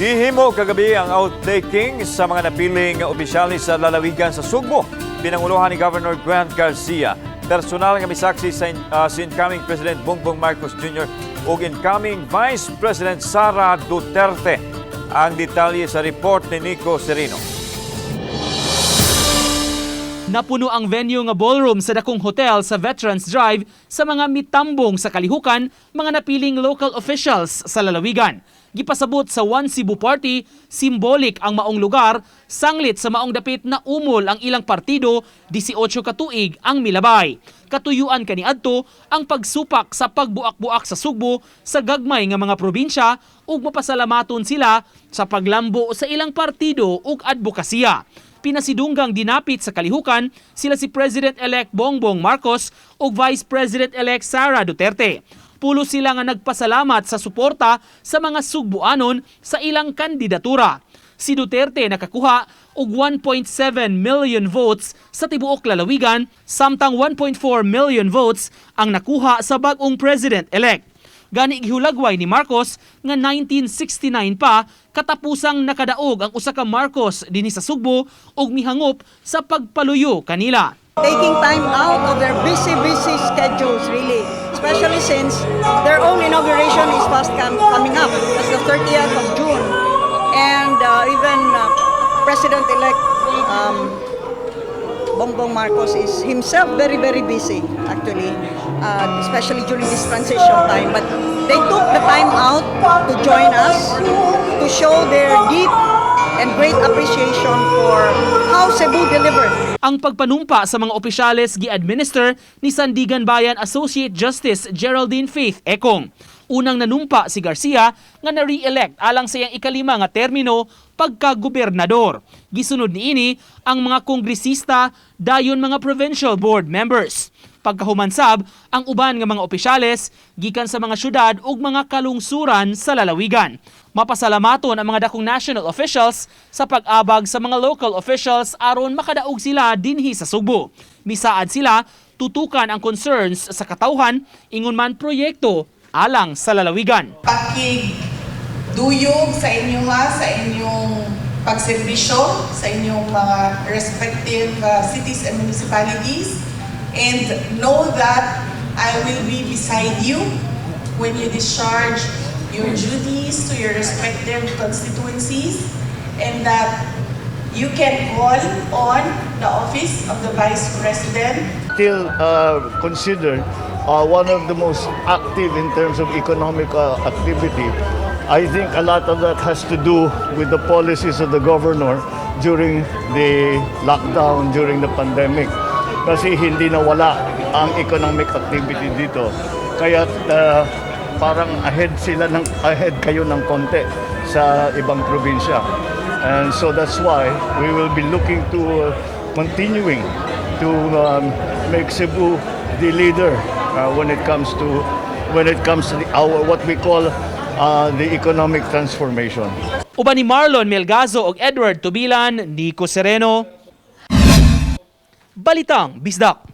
Gihimo kagabi ang oath-taking sa mga napiling opisyales sa lalawigan sa Sugbo. Pinanguluhan ni Governor Grant Garcia. Personal nga misaksi si incoming President Bongbong Marcos Jr. ug incoming Vice President Sara Duterte. Ang detalye sa report ni Nico Serino. Napuno ang venue nga ballroom sa dakong hotel sa Veterans Drive sa mga mitambong sa kalihukan, mga napiling local officials sa lalawigan. Gipasabot sa One Cebu Party, symbolic ang maong lugar, sanglit sa maong dapit na umol ang ilang partido, 18 ka tuig ang milabay. Katuyuan kaniadto ang pagsupak sa pagbuak-buak sa Sugbo sa gagmay nga mga probinsya ug mapasalamaton sila sa paglambo sa ilang partido ug adbokasiya. Pinasidunggang dinapit sa kalihukan sila si President-elect Bongbong Marcos ug Vice President-elect Sara Duterte. Pulos sila nga nagpasalamat sa suporta sa mga Sugbuanon sa ilang kandidatura. Si Duterte nakakuha og 1.7 million votes sa tibuok lalawigan, samtang 1.4 million votes ang nakuha sa bag-ong president-elect. Gani gihulagway ni Marcos nga 1969 pa katapusang nakadaog ang usa ka Marcos dinhi sa Sugbo ug mihangop sa pagpaluyo kanila. Taking time out of their busy, busy schedules, really. Especially since their own inauguration is fast coming up. That's the 30th of June. And even President-elect Bongbong Marcos is himself very, very busy, actually, especially during this transition time. But they took the time out to join us, to show their deep and great appreciation for how Cebu delivered. Ang pagpanumpa sa mga opisyales gi-administer ni Sandiganbayan Associate Justice Geraldine Faith Econg. Unang nanumpa si Garcia nga na-re-elect alang sa iyang ikalima nga termino pagka-gobernador. Gisunod niini ang mga kongresista, dayon mga provincial board members. Pagkahuman sab ang uban nga mga opisyales gikan sa mga syudad ug mga kalungsuran sa lalawigan. Mapasalamaton ang mga dakong national officials sa pag-abag sa mga local officials aron makadaog sila dinhi sa Sugbo. Misaad sila tutukan ang concerns sa katawhan, ingon man proyekto alang sa lalawigan. Pakigduyog sa inyo ha, sa inyong pagserbisyo, sa inyong mga respective cities and municipalities. And know that I will be beside you when you discharge your duties to your respective constituencies and that you can call on the office of the Vice President. Still considered one of the most active in terms of economic activity. I think a lot of that has to do with the policies of the governor during the lockdown, during the pandemic. Kasi hindi nawala ang economic activity dito. Kaya parang ahead kayo ng konti sa ibang probinsya. And so that's why we will be looking to continuing to make Cebu the leader when it comes to our what we call the economic transformation. Uban ni Marlon Melgazo ug Edward Tubilan, Nico Sereno. Balitang Bisdak.